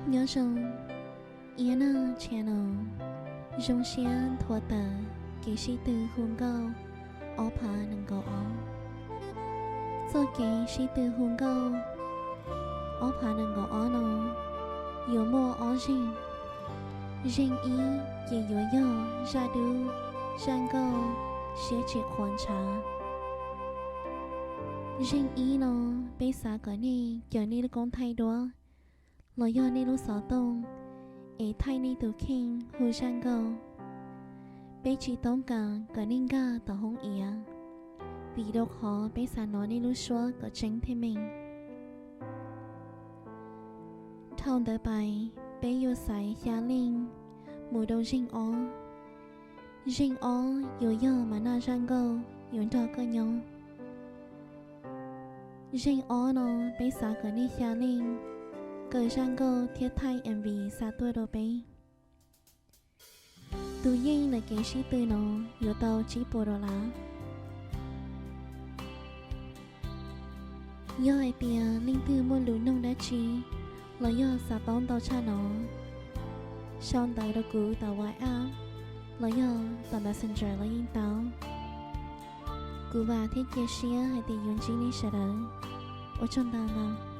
Nyob zoo, Iab Nag channel zoo siab nthuav tawm kev sib tw hu nkauj ob phav nees nkaum ob. Txoj kev sib tw hu nkauj ob phav nees nkaum ob no yuav muaj ob zeeg. Zeeg ib ces yuav yog zaj dub, zaj nkauj, siab tsis qhuav ntshav. Zeeg ib no, peb xav kom nej cawm nej lub koob thaij duab los yog nej lub xov tooj es thaij nej tus kheej hu zaj nkauj. Peb tsis toob kas kom nej nkag tom hoob iav, vim rau qhov peb xav hnov nej lub suab kom tseeb thiab meej. Dhau ntawd pais, peb yuav xaiv xya leej mus rau zeeg ob. Zeeg ob yuav yog mas naj zaj nkauj yuav nrog koj nyob. Zeeg ob no, peb xav kom nej xya leej kaw zaj nkauj thiab thaij M V xa tuaj rau peb. Tus yeej ntawm kev sib tw no yuav tau tsib puas dollar. Yog hais tias leej twg muaj lus nug dab tsi los yog xav paub ntau tshaj no, sau ntawv rau kuv tom WhatsApp los yog tom Messenger los yeej tau. Kuv vam thiab cia siab hais tias yuav ntsib nej sawv daws. Ua tsaug ntau ntau.